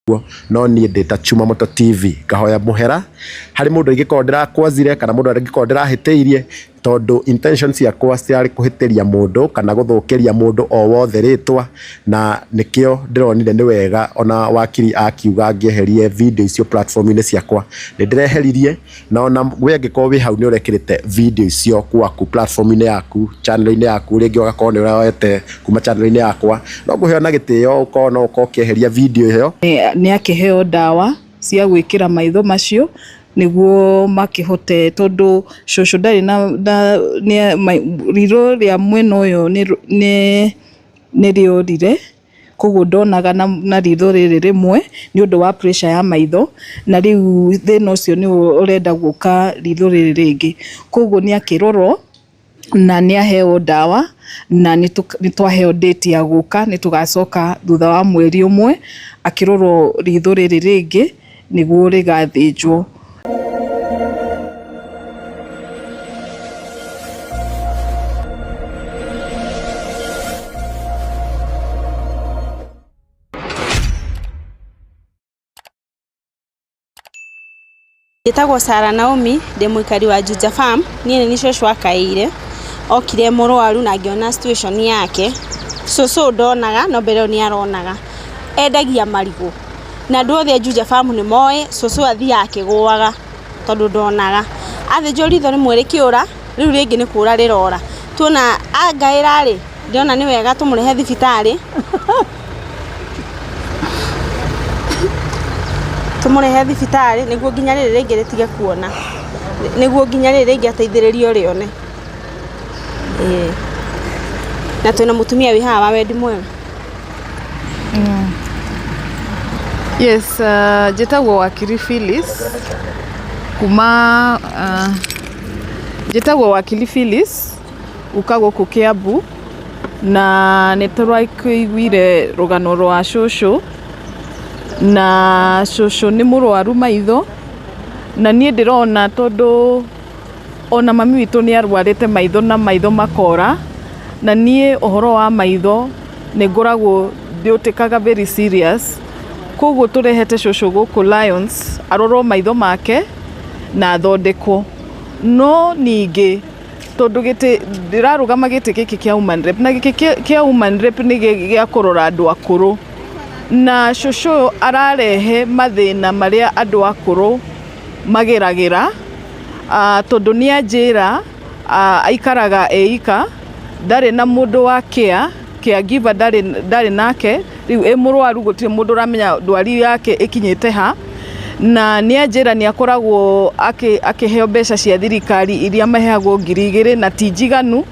No niĩ ndĩ ta Chuma Moto TV ngahoya mũhera harĩ mũndũ ingĩkorwo ndĩrakwazire kana mũndũ angĩkorwo ndĩrahĩtĩirie, tondũ intention ciakwa citiarĩ kũhĩtĩria mũndũ kana gũthũkĩria mũndũ o wothe rĩtwa, na nĩkĩo ndĩronire nĩ wega ona wakiri akiuga ngĩeherie video icio platform-inĩ ciakwa, nĩ ndĩreheririe. Na ona we angĩkorwo wĩ hau nĩ ũrekĩrĩte video icio gwaku platform-inĩ yaku, channel-inĩ yaku, rĩngĩ ũgakorwo nĩ ũroete kuma channel-inĩ yakwa, no ngũheo na gĩtĩo ũkorwo no ũkorwo ũkĩeheria video ĩyo. Nĩ akĩheo ndawa cia gwĩkĩra maitho macio nĩguo makĩhote, tondũ cũcũ ndarĩ na ritho rĩa mwena ũyũ nĩ rĩorire, koguo ndonaga na ritho rĩrĩ rĩmwe nĩ ũndũ wa pressure ya maitho, na rĩu thĩna ũcio nĩ ũrenda gũka ritho rĩrĩ rĩngĩ. Koguo nĩ akĩrorwo na nĩ aheo ndawa, na nĩ twaheo date ya gũka, nĩ tũgacoka thutha wa mweri ũmwe akĩrorwo ritho rĩrĩ rĩngĩ nĩguo rĩgathĩnjwo. Njĩtagwo Sarah Naomi, ndĩ mũikari wa Juja Farm, niĩ nĩ niĩ cũcũ akaĩire, okire mũrwaru na ngĩona situation yake, cũcũ ndonaga no mbere ĩyo nĩ aronaga, endagia marigũ, na andũ othe a Juja Farm nĩ moĩ cũcũ athiaga akĩgũaga tondũ ndonaga, athĩnjwo ritho rĩmwe rĩkĩũra, rĩu rĩngĩ nĩ kũra rĩrora, tuona angaĩra rĩ, ndĩrona nĩ wega tũmũrehe thibitarĩ, tũmũrehe thibitarĩ nĩguo nginya rĩrĩ rĩngĩ rĩtige kuona, nĩguo nginya rĩrĩ rĩngĩ ateithĩrĩrio rĩone, ĩĩ. Na twĩna mũtumia wĩ haha wa wendi mwega. Yes, njĩtagwo Wakiri Phyllis kuma njĩtagwo Wakiri Phyllis uka gũkũ Kiambu, na nĩ tũrakĩiguire rũgano rwa cũcũ, na cũcũ nĩ mũrwaru maitho, na niĩ ndĩrona tondũ ona mami witũ nĩ arwarĩte maitho na maitho makora, na niĩ ũhoro wa maitho nĩ ngoragwo ndĩũtĩkaga very serious, koguo tũrehete cũcũ gũkũ Lions arorwo maitho make na athondekwo. No ningĩ tondũ gĩtĩ ndĩrarũgama gĩtĩ gĩkĩ kĩa woman rep, na gĩkĩ kĩa woman rep nĩ gĩa kũrora andũ akũrũ, na cũcũ ũyũ ararehe mathĩna marĩa andũ akũrũ mageragĩra, tondũ nĩ anjĩra aikaraga eika, ndarĩ na mũndũ wa care, caregiver ndarĩ nake, rĩu ĩ mũrwaru gũtirĩ mũndũ ũramenya ndwari yake ĩkinyĩte ha, na nĩ anjĩra nĩ akoragwo akĩheo mbeca cia thirikari iria maheagwo 2000 na ti njiganu,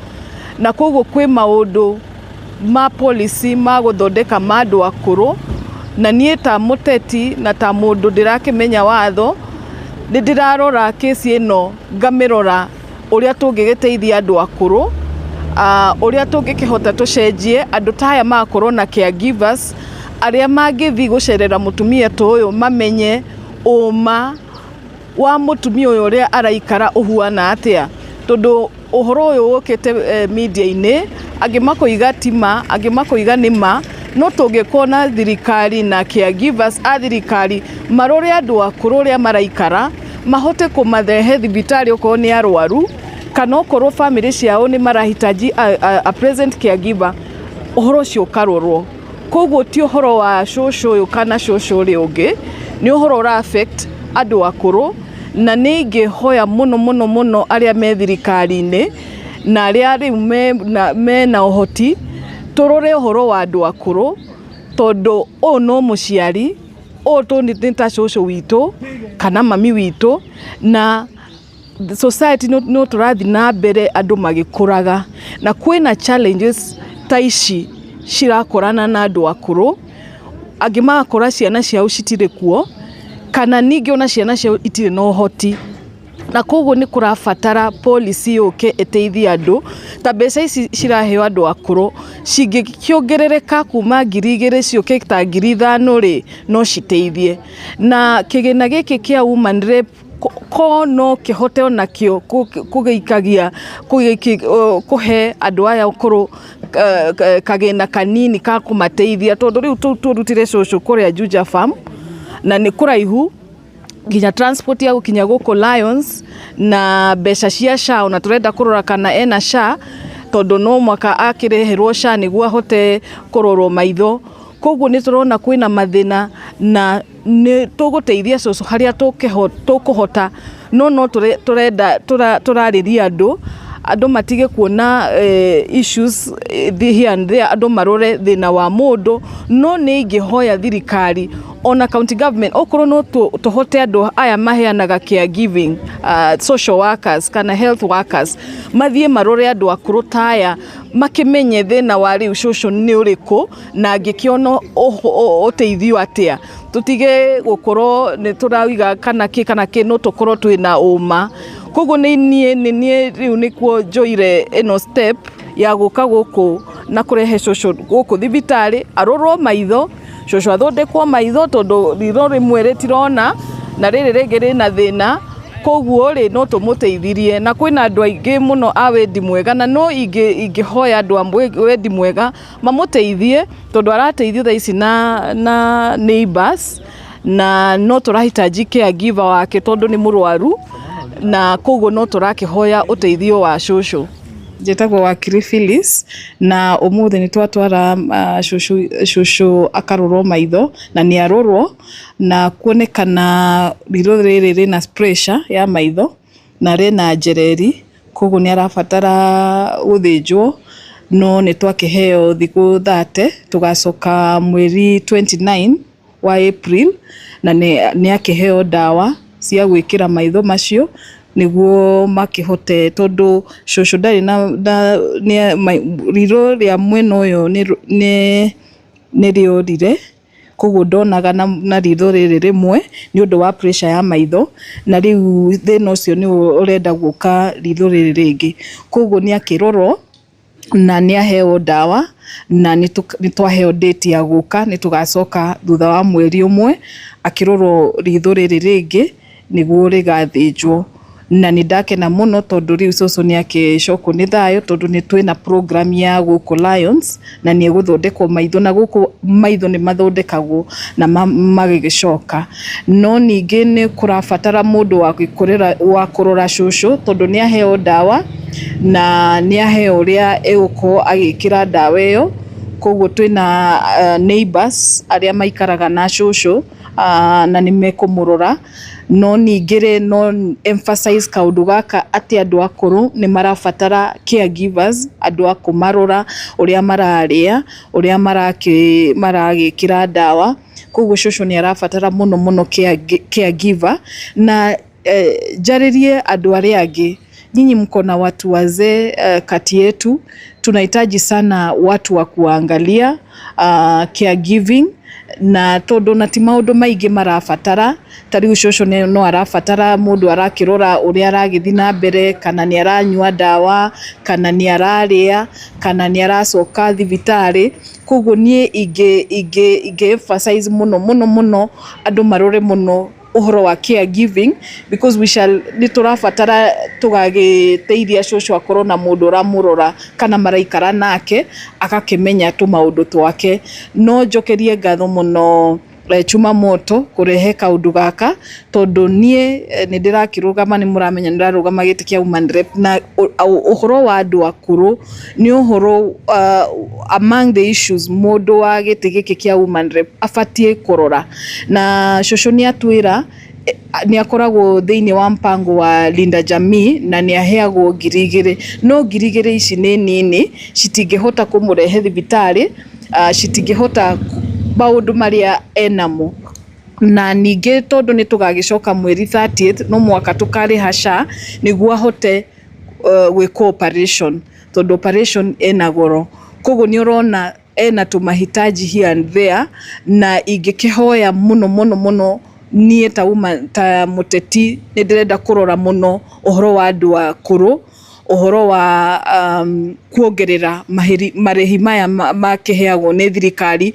na koguo kwĩ maũndũ ma policy ma gũthondeka ma andũ akũrũ, na niĩ ta mũteti na ta mũndũ ndĩrakĩmenya watho, nĩ ndĩrarora kĩci ĩno ngamĩrora ũrĩa tũngĩgĩteithia andũ akũrũ, ũrĩa tũngĩkĩhota tũcenjie andũ ta aya magakorwo na caregivers arĩa mangĩthiĩ gũcerera mũtumia ta ũyũ, mamenye ũma wa mũtumia ũyũ ũrĩa araikara ũhuana atĩa, tondũ ũhoro ũyũ ũkĩte media-inĩ, angĩ makoiga ti ma, angĩ makoiga nĩ ma, no tũngĩkorwo na thirikari na caregivers a thirikari marore andũ akũrũ ũrĩa maraikara, mahote kũmarehe thibitarĩ okorwo nĩ arwaru, kana okorwo famĩlĩ ciao nĩ marahitaji a present caregiver, ũhoro ũcio ũkarorwo. Koguo ti ũhoro wa cũcũ ũyũ kana cũcũ ũrĩa ũngĩ, nĩ ũhoro ũra affect andũ akũrũ, na nĩ ingĩhoya mũno mũno mũno arĩa me thirikari-inĩ na arĩa rĩu mena ũhoti, tũrore ũhoro wa andũ akũrũ, tondũ ũyũ no mũciari, ũyũ nĩ ta cũcũ witũ kana mami witũ, na society no tũrathiĩ na mbere andũ magĩkũraga, na kwĩna challenges ta ici cirakorana na andũ akũrũ, angĩ magakora ciana ciao citirĩ kuo, kana ningĩ ona ciana ciao itirĩ na ũhoti, na koguo nĩ kũrabatara policy yũke ĩteithie andũ, ta mbeca ici ciraheo andũ akũrũ cingĩkĩongerereka kuma 2000 ciũke ta 5000 rĩ, no citeithie. Na kĩgĩna gĩkĩ kĩa woman rep ko no kĩhote onakĩo kũgĩikagia kũhe andũ aya akũrũ kagĩna kanini ka kũmateithia, tondũ rĩu tũrutire cũcũ kũrĩa Juja Farm. Na nĩ kũraihu nginya transport ya gũkinya gũkũ Lions na mbeca cia SHA, ona tũrenda kũrora kana ena SHA, tondũ no mwaka akĩrĩhĩrwo SHA nĩguo ahote kũrorwo maitho. Koguo nĩ tũrona kwĩna mathĩna na nĩ tũgũteithia cũcũ harĩa tũkũhota, no tũrenda tũrarĩria andũ matige kuona issues here and there, andũ marore thĩna wa mũndũ. No nĩ ingĩhoya thirikari ona county government, okorwo no tũhote andũ aya maheanaga caregiving, social workers kana health workers, mathiĩ marore andũ akũrũ ta aya, makĩmenye thĩna wa rĩu cũcũ nĩ ũrĩkũ na angĩkĩona ũteithio atĩa. Tũtige gũkorwo nĩ tũrauga kana kĩ kana kĩ, no tũkorwo twĩna ũma. Koguo nĩ niĩ rĩu nĩkuo njoire ĩno step ya gũka gũkũ na kũrehe cũcũ gũkũ thibitarĩ arorwo maitho, cũcũ athondekwo maitho, tondũ ritho rĩmwe rĩtirona na rĩrĩ rĩngĩ rĩna thĩna. Koguo rĩ, no tũmũteithirie na kwĩna andũ aingĩ mũno a wendi mwega, na no ingĩhoya andũ a wendi mwega mamũteithie, tondũ arateithio thaa ici na neighbors, na no tũrahitaji caregiver wake tondũ nĩ mũrwaru, na koguo no tũrakĩhoya ũteithio wa cũcũ. Njĩtagwo Wakiri Phyllis, na ũmũthĩ nĩ twatwara cũcũ akarorwo maitho, na nĩ arorwo na kuonekana ritho rĩrĩ rĩna pressure ya maitho na rĩna njereri, koguo nĩ arabatara gũthĩnjwo. No nĩ twakĩheo thikũ 30, tũgacoka mweri 29 wa April, na nĩ akĩheo ndawa cia gwĩkĩra maitho macio nĩguo makĩhote, tondũ cũcũ ndarĩ na ritho rĩa mwena ũyũ nĩ rĩorire, koguo ndonaga na ritho rĩrĩ rĩmwe nĩ ũndũ wa pressure ya maitho, na rĩu thĩna ũcio nĩ ũrenda gũka ritho rĩrĩ rĩngĩ. Koguo nĩ akĩrorwo na nĩ aheo ndawa, na nĩ twaheo date ya gũka, nĩ tũgacoka thutha wa mweri 1 akĩrorwo ritho rĩrĩ rĩngĩ nĩguo rĩgathĩnjwo. Na nĩ ndakena mũno tondũ rĩu cũcũ nĩ akĩcokwo nĩ thayũ, tondũ nĩ twĩna program ya gũkũ Lions na nĩ egũthondekwo maitho, na gũkũ maitho nĩ mathondekagwo na magĩgĩcoka. No ningĩ nĩ kũrabatara mũndũ wa kũrora cũcũ, tondũ nĩ aheo ndawa na nĩ aheo ũrĩa egũkorwo agĩkĩra ndawa ĩyo. Koguo twĩna neighbors arĩa maikaraga na cũcũ na nĩ mekũmũrora. No ningĩ rĩ, no emphasize kaũndũ gaka atĩ andũ akũrũ nĩ marabatara caregivers, andũ a kũmarora ũrĩa mararĩa, ũrĩa maragĩkĩra ndawa. Koguo cũcũ nĩ arabatara mũno mũno caregiver. Na njarĩrie andũ arĩa angĩ, nyinyi mko na watu wazee kati yetu, tunahitaji sana watu wa kuangalia, caregiving, na tondũ na ti maũndũ maingĩ marabatara. Ta rĩu cũcũ no arabatara mũndũ arakĩrora ũrĩa aragĩthiĩ na mbere, kana nĩ aranyua ndawa, kana nĩ ararĩa, kana nĩ aracoka thibitarĩ. Koguo niĩ ingĩ emphasize mũno mũno mũno andũ marore mũno ũhoro wa caregiving, because we shall nĩ tũrabatara tũgagĩteithia cũcũ akorwo na mũndũ ũramũrora kana maraikara nake agakĩmenya tũmaũndũ twake. No njokerie ngatho mũno Chuma Moto kũrehe kaũndũ gaka, tondũ niĩ nĩ ndĩrakĩrũgama, nĩ mũramenya nĩ ndĩrarũgama gĩtĩ kĩa woman rep, na ũhoro wa andũ akũrũ nĩ ũhoro among the issues mũndũ wa gĩtĩ gĩkĩ kĩa woman rep abatiĩ kũrora. Na cũcũ nĩ atwĩra nĩ akoragwo thĩinĩ wa mpango wa Linda Jamii na nĩ aheagwo 2,000, no 2,000 ici nĩ nini, citingĩhota kũmũrehe thibitarĩ, citingĩhota maũndũ marĩa enamo. Na ningĩ tondũ nĩ tũgagĩcoka mweri 30th, no mwaka tũkarĩha SHA nĩguo ahote gwĩkwo operation, tondũ operation ĩna goro. Koguo nĩ ũrona ena tũmahitaji here and there, na ingĩkĩhoya mũno mũno mũno, niĩ ta woman, ta mũteti, nĩ ndĩrenda kũrora mũno ũhoro wa andũ akũrũ, ũhoro wa kuongerera marĩhi maya makĩheagwo nĩ thirikari.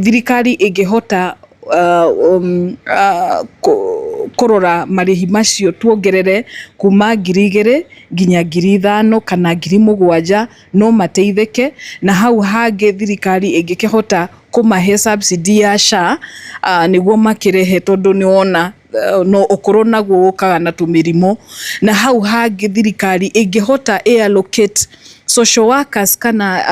Thirikari ĩngĩhota Kũrora marĩhi macio tuongerere kuma 2000 nginya 5000 kana 7000 no mateithĩke. Na hau hangĩ thirikari ĩngĩkĩhota kũmahe subsidy ya SHA nĩguo makĩrĩhe, tondũ nĩ wona no ũkũrũ naguo ũkaga na tũmĩrimũ. Na hau hangĩ thirikari ĩngĩhota ĩ allocate social workers kana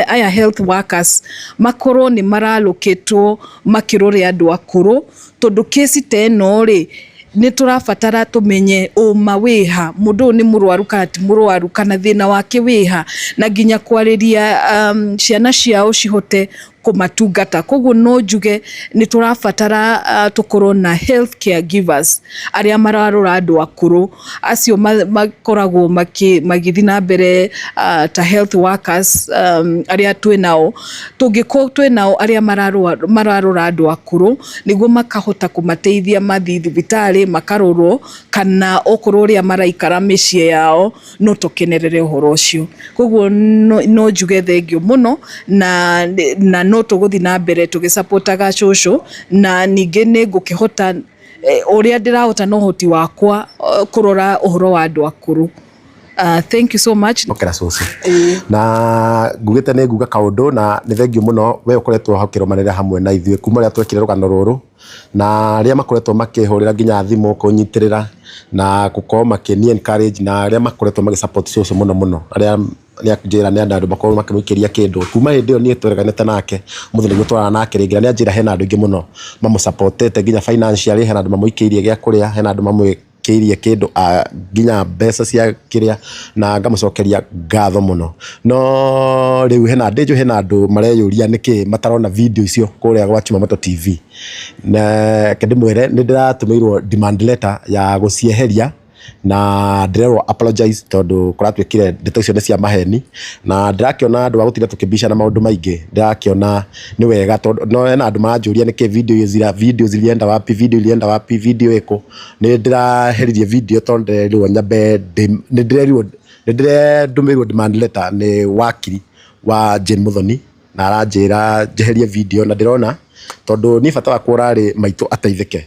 aya health workers makorwo nĩ maralocatwo makĩrore andũ akũrũ, tondũ kesi ta ĩno rĩ, nĩ tũrabatara tũmenye ũma wĩha, mũndũ ũyũ nĩ mũrwaru kana ti mũrwaru, kana thĩna wake wĩha, na nginya kwarĩria ciana ciao cihote kũmatungata. Koguo no njuge nĩ tũrabatara tũkorwo na health care givers arĩa mararora andũ akũrũ acio makoragwo magĩthiĩ na mbere ta health workers arĩa twĩnao, tũngĩkorwo twĩnao arĩa mararora andũ akũrũ nĩguo makahota kũmateithia mathiĩ thibitarĩ makarorwo, kana okorwo ũrĩa maraikara mĩciĩ yao no tũkenerere ũhoro ũcio. Koguo no njuge thengiũ mũno na no tũgũthiĩ na mbere tũgĩsupportaga cũcũ, na ningĩ nĩ ngũkĩhota ũrĩa ndĩrahota na ũhoti wakwa kũrora ũhoro wa andũ akũrũ. Thank you so much. Okera cũcũ na ngugĩte nĩ nguga kaũndũ, na nĩ thengiũ mũno we ũkoretwo hau ũkĩrũmanĩrĩra hamwe na ithuĩ kuma rĩrĩa twekire rũgano rũrũ, na arĩa makoretwo makĩhũrĩra nginya thimũ kũnyitĩrĩra na gũkorwo makĩni encourage, na arĩa makoretwo magĩ support cũcũ mũno mũno, arĩa nĩ anjĩra nĩ andũ makorwo makĩmũikĩria kĩndũ kuma hĩndĩ ĩyo niĩ twereganĩte nake mũthĩ nĩguo twarana nake rĩngĩ, na nĩ anjĩra hena andũ aingĩ mũno mamũsupportete nginya financially, hena andũ mamũikĩirie gĩa kũrĩa, hena andũ mamwĩkĩirie kĩndũ nginya mbeca cia kĩrĩa, na ngamũcokeria ngatho mũno. No rĩu hena ndĩnjũ, hena andũ mareyũria nĩkĩ matarona video icio kũrĩa gwa Chumamoto TV, na reke ndĩmwĩre nĩ ndĩratũmĩirwo demand letter ya gũcieheria na ndĩrerwo apologize tondũ kũratuĩkire ndeto icio nĩ cia maheni, na ndĩrakĩona andũ a gũtinda tũkĩbicana maũndũ maingĩ, ndĩrakĩona nĩ wega tondũ no hena andũ maranjũria nĩkĩ video zira video zilienda wapi, video ilienda wapi, video ĩkũ. Nĩ ndĩraheririe video tondũ ndĩrerirwo nyambe nĩ ndĩrerirwo nĩ ndĩrendũmĩirwo demand letter nĩ wakiri wa Jane Muthoni, na aranjĩra njeherie video, na ndĩrona tondũ niĩ bata wakwa ũrarĩ maitũ ateithĩke,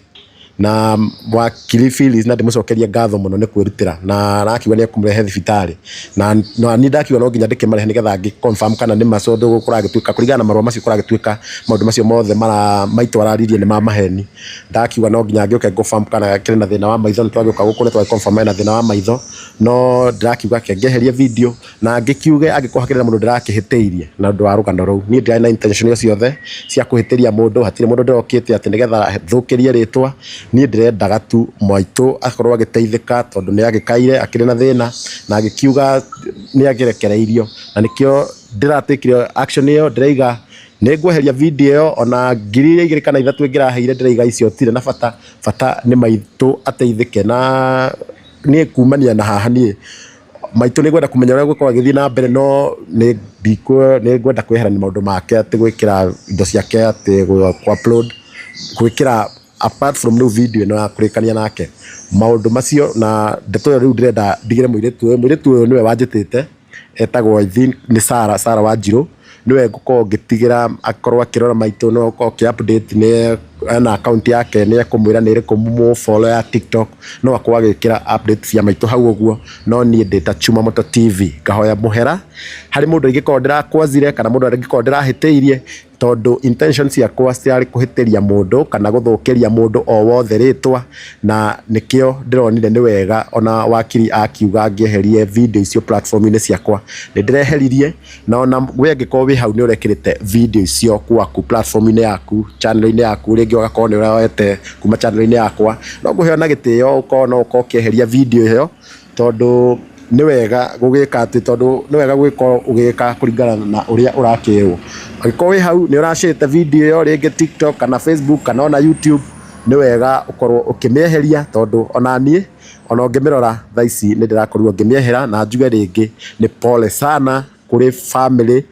na wakiri Phyllis na ndĩmũcokerie ngatho mũno nĩ kwĩrutĩra, na arakiuga nĩ ekũmũrehe thibitarĩ, na niĩ ndakiuga no nginya ndĩkĩmarehe nĩgetha ngĩ confirm kana nĩ ma, tondũ kũragĩtuĩka kũringana na marũa macio kũragĩtuĩka maũndũ macio mothe mara maitũ araririe nĩ ma maheni. Ndakiuga no nginya ngĩũke confirm kana kĩrĩ na thĩna wa maitho, nĩ twagĩũka gũkũ nĩ twagĩ confirm ena thĩna wa maitho, no ndĩrakiuga ke ngeherie video na ngĩkiuge angĩkorwo hakĩrĩ na mũndũ ndĩrakĩhĩtĩirie na ũndũ wa rũgano rũu. Niĩ ndirarĩ na intention o ciothe cia kũhĩtĩria mũndũ, hatirĩ mũndũ ndĩrokĩte atĩ nĩgetha thũkĩrie rĩtwa. Niĩ ndĩrendaga tu maitũ akorwo agĩteithĩka tondũ nĩ agĩkaire akĩrĩ na thĩna na agĩkiuga nĩ agĩrekereirio, na nĩkĩo ndĩratĩkire action ĩyo. Ndĩraiga nĩ ngweheria video ĩyo, ona 2000 kana 3000 ĩngĩraheire, ndĩraiga icio tirĩ na bata, bata nĩ maitũ ateithĩke. Na niĩ kumania na haha, niĩ maitũ nĩ ngwenda kũmenya ũrĩa gũkorwo agĩthiĩ na mbere, no nĩ nĩ ngwenda kweherania maũndũ make atĩ gwĩkĩra indo ciake atĩ upload gwĩkĩra apart from rĩu video ĩno ya kũrĩkania nake maũndũ macio na ndeto ĩyo. Rĩu ndĩrenda ndigĩre mũirĩtu ũyũ, mũirĩtu ũyũ nĩwe wanjĩtĩte, etagwo, I think nĩ Sarah, Sarah Wanjirũ, nĩwe ngũkorwo ngĩtigĩra akorwo akĩrora maitũ, no akorwo akĩ update. Nĩ ena account yake, nĩ ekũmwĩra nĩ ĩrĩkũ mũ follow ya TikTok, no akorwo agĩkĩra update cia maitũ hau ũguo. No niĩ ndĩ ta Chumamoto TV ngahoya mũhera harĩ mũndũ ingĩkorwo ndĩrakwazire kana mũndũ angĩkorwo ndĩrahĩtĩirie, tondũ intention ciakwa citiarĩ kũhĩtĩria mũndũ kana gũthũkĩria mũndũ o wothe rĩtwa, na nĩkĩo ndĩronire nĩ wega ona wakiri akiuga ngĩeherie video icio platform-inĩ ciakwa, nĩ ndĩreheririe. Na ona we angĩkorwo wĩ hau nĩ ũrekĩrĩte video icio gwaku platform-inĩ yaku, channel-inĩ yaku, rĩngĩ ũgakorwo nĩ ũroete kuma channel-inĩ yakwa, no ngũheo na gĩtĩo ũkorwo no ũkorwo ũkĩeheria video ĩyo, tondũ nĩ wega gũgĩka atĩ, tondũ nĩ wega gũgĩkorwo ũgĩka kũringana na ũrĩa ũrakĩrwo. Angĩkorwo wĩ hau nĩ ũracĩte video ĩyo rĩngĩ TikTok kana Facebook kana ona YouTube, nĩ wega ũkorwo ũkĩmĩeheria, tondũ ona niĩ ona ũngĩmĩrora thaa ici nĩ ndĩrakorirwo ngĩmĩehera. Na njuge rĩngĩ nĩ pole sana kũrĩ family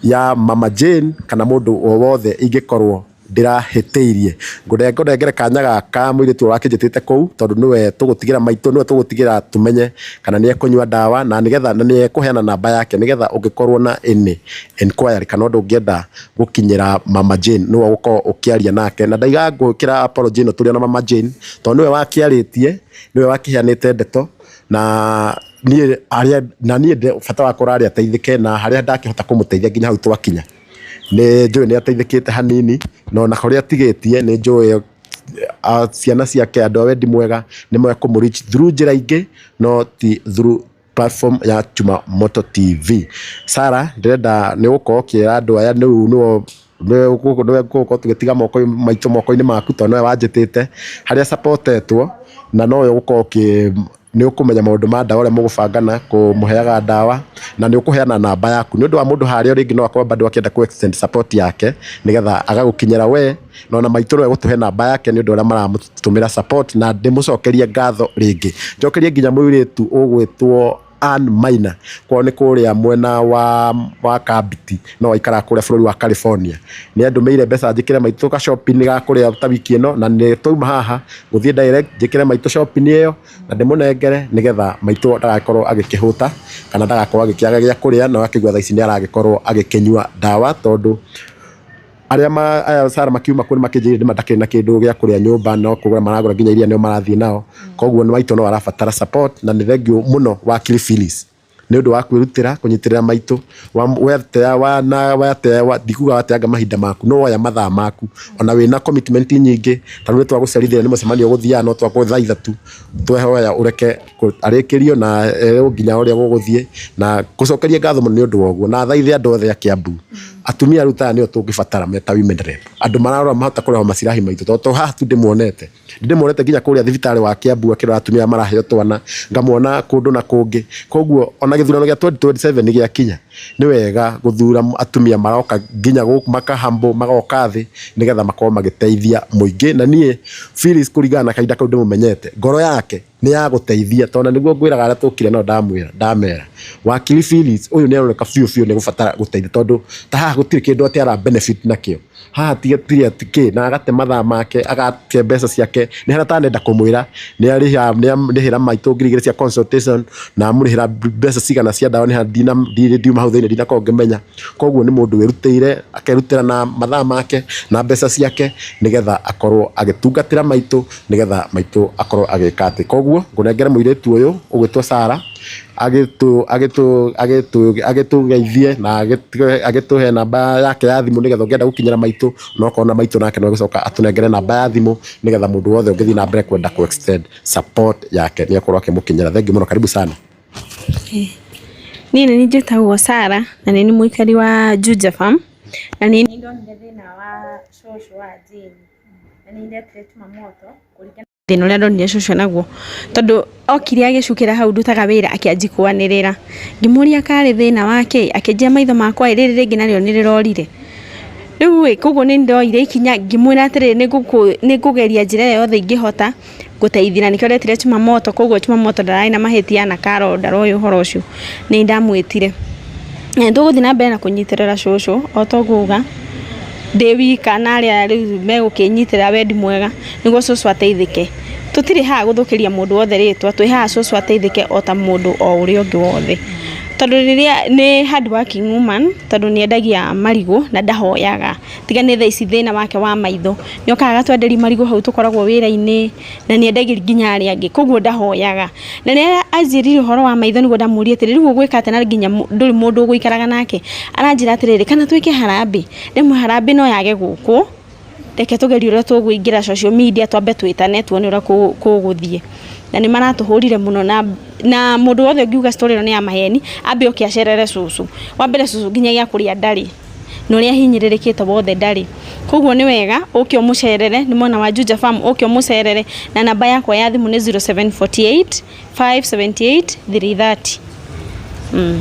ya Mama Jane kana mũndũ o wothe ingĩkorwo Ndĩrahĩtĩirie ngũnengere kanya gaka mũirĩtu ũrĩa wakĩnjĩtĩte kũu, tondũ nĩwe tũgũtigĩra maitũ, nĩwe tũgũtigĩra tũmenye kana nĩ ekũnyua ndawa, na nĩgetha na nĩ ekũheana namba yake, nĩgetha ũngĩkorwo na any enquiry kana ũndũ ũngĩenda gũkinyĩra Mama Jane, nĩwe ũgũkorwo ũkĩaria nake. Na ndaiga ngwĩkĩra apology ĩno tũrĩ ona Mama Jane, tondũ nĩwe wakĩarĩtie, nĩwe wakĩheanĩte ndeto, na niĩ harĩa na niĩ bata wakwa ũrarĩ ateithĩke, na harĩa ndakĩhota kũmũteithia nginya hau twakinya, nĩ njũĩ nĩ ateithĩkĩte hanini, na ona kũrĩa atigĩtie nĩ njũĩ ciana ciake, andũ a wendi mwega, nĩ mekũmũ reach through njĩra ingĩ, no ti through platform ya Chuma Moto TV. Sarah, ndĩrenda nĩ ũgũkorwo ũkĩra andũ aya rĩu nĩo nĩwe ngũkorwo tũgĩtiga moko maitũ moko-inĩ maku, tondũ nĩwe wanjĩtĩte harĩa supportetwo, na nowe ũgũkorwo ũkĩ nĩ ũkũmenya maũndũ ma ndawa, ũrĩa mũgũbangana kũmũheaga ndawa, na nĩ ũkũheana namba yaku nĩ ũndũ wa mũndũ harĩa rĩngĩ no akorwo bado akĩenda kũ extend support yake, nĩgetha agagũkinyĩra we, na ona maitũ nĩwe gũtũhe namba yake nĩ ũndũ ũrĩa maramũtũmĩra support. Na ndĩmũcokerie ngatho rĩngĩ, njokerie nginya mũirĩtu ũgwĩtwo Ann Maina, kwao nĩ kũrĩa mwena wa Kambiti, no aikaraga kũrĩa bũrũri wa California. Nĩ andũmĩire mbeca njĩkĩre maitũ ka shopping ga kũrĩa ta wiki ĩno, na nĩ twauma haha gũthiĩ direct njĩkĩre maitũ shopping ĩyo na ndĩmũnengere, nĩgetha maitũ ndagakorwo agĩkĩhũta kana ndagakorwo agĩkĩaga gĩa kũrĩa, na akĩigua thaa ici nĩ aragĩkorwo agĩkĩnyua ndawa, tondũ arĩa ma aya Sara makiuma kũu nĩmakĩnjĩrire nĩma ndakĩrĩ na kĩndũ gĩa kũrĩa nyũmba, no kũgũra maragũra nginya iria nĩo marathiĩ nao. Koguo maitũ no arabatara support, na nĩ thengiũ mũno wakiri Phyllis nĩ ũndũ wa kwĩrutĩra kũnyitĩrĩra maitũ. Wetea wana wetea ndikuga wateanga mahinda maku, no woya mathaa maku ona wĩna commitment nyingĩ. Ta rĩu nĩtwagũcerithia nĩ mũcemanio ũgũthiaga, no twakwo thaa 3, twehoya ũreke arĩkĩrio na erwo nginya ũrĩa gũgũthiĩ, na gũcokeria ngatho mũno nĩ ũndũ wa ũguo. Na thaithe andũ othe a Kiambu, atumia rĩu taya nĩo tũngĩbatara meta women rep, andũ mararora mahota kũrĩha macirahi maitũ, tondũ to haha tu ndĩmuonete nginya kũrĩa thibitarĩ wa Kiambu akĩrora atumia maraheo twana, ngamuona kũndũ na kũngĩ. Koguo ona gĩthurano gĩa 2027 nĩ gĩakinya, nĩ wega gũthura atumia maroka nginya gũkũ makahambo magoka thĩ, nĩgetha makorwo magĩteithia mũingĩ. Na niĩ Phyllis, kũringana na kahinda kau ndĩmũmenyete, ngoro yake nĩ ya gũteithia, tondũ nĩguo ngwĩraga arĩa tũkire no ndamwĩra ndamera wakiri Phyllis ũyũ nĩ aroneka biũ biũ nĩ gũbatara gũteithia, tondũ ta haha gũtirĩ kĩndũ atĩ ara benefit nakĩo haha, tigĩtirĩ atĩ kĩ na agate mathaa make, agate mbeca ciake. Nĩ harĩa atanenda kũmwĩra nĩ arĩha, nĩ arĩhĩra maitũ 2000 cia consultation na amũrĩhĩra mbeca cigana cia ndawa, nĩ harĩa ndiuma hau thĩinĩ ndinakorwo ngĩmenya. Koguo nĩ mũndũ wĩrutĩire, akerutĩra na mathaa make na mbeca ciake, nĩgetha akorwo agĩtungatĩra maitũ, nĩgetha maitũ akorwo agĩka atĩ. Koguo ngũnengere mũirĩtu ũyũ ũgwĩtwo Sara agĩtũgeithie na agĩtũhe namba yake ya thimũ, nĩgetha ũngĩenda gũkinyĩra maitũ, no okorwo na maitũ nake no egũcoka atũnengere namba ya thimũ, nĩgetha mũndũ wothe ũngĩthiĩ na mbere kwenda kũ extend support yake nĩ akorwo akĩmũkinyĩra. Thengiũ mũno, karibu sana. Niĩ nĩ njĩtagwo Sara na nĩ mũikari wa Juja Farm, na nĩ ndonire thĩna wa cũcũ wa Jane, na nĩ ndetire Chuma Moto kũringana thĩna ũrĩa ndonire cũcũ naguo, tondũ okire agĩcukĩra hau ndutaga wĩra, akĩanji kwanĩrĩra. Ngĩmũria karĩ thĩna wake, akĩnjĩra maitho makwa rĩrĩ rĩngĩ narĩo nĩ rĩrorire rĩu ĩ. Koguo nĩ ndoire ikinya ngĩmwĩra atĩrĩrĩ, nĩ ngũgeria njĩra ĩyo yothe ingĩhota gũteithia, na nĩkĩo ndetire Chuma Moto. Koguo Chuma Moto ndararĩ na mahĩtia na Karo ndaroĩ ũhoro ũcio, nĩ ndamwĩtire na nĩtũgũthiĩ na mbere na kũnyitĩrĩra cũcũ o ta ũguo uga ndĩ wika, na arĩa rĩu megũkĩnyitĩrĩra wendi mwega nĩguo cũcũ ateithĩke. Tũtirĩ haha gũthũkĩria mũndũ wothe rĩtwa, twĩ haha cũcũ ateithĩke o ta mũndũ o ũrĩa ũngĩ wothe, tondũ rĩrĩa nĩ hard working woman, tondũ nĩ endagia marigũ na ndahoyaga, tiga nĩ thaa ici thĩna wake wa maitho. Nĩ okaga agatwenderia marigũ hau tũkoragwo wĩra-inĩ, na nĩ endagĩria nginya arĩa angĩ, koguo ndahoyaga. Na rĩrĩa anjĩrire ũhoro wa maitho, nĩguo ndamũririe atĩrĩ, rĩu ũgwĩka atĩa na nginya ndũrĩ mũndũ ũgũikaraga nake? Aranjĩra atĩrĩrĩ, kana twĩke harambee. Rĩmwe harambee no yage gũkwo, reke tũgerie ũrĩa tũkũingĩra social media, twambe twĩtane tuone ũrĩa kũgũthiĩ. Na nĩ maratũhũrire mũno, na mũndũ wothe ũngiuga story ĩno nĩ ya maheni, ambe oke acerere cũcũ. Wa mbere, cũcũ nginya gĩa kũrĩa ndarĩ, na ũrĩa ahinyĩrĩrĩkĩte wothe ndarĩ. Koguo nĩ wega ũke ũmũcerere, nĩ mwena wa Juja Farm, ũke ũmũcerere. Na namba yakwa ya thimũ nĩ 0748 578 330.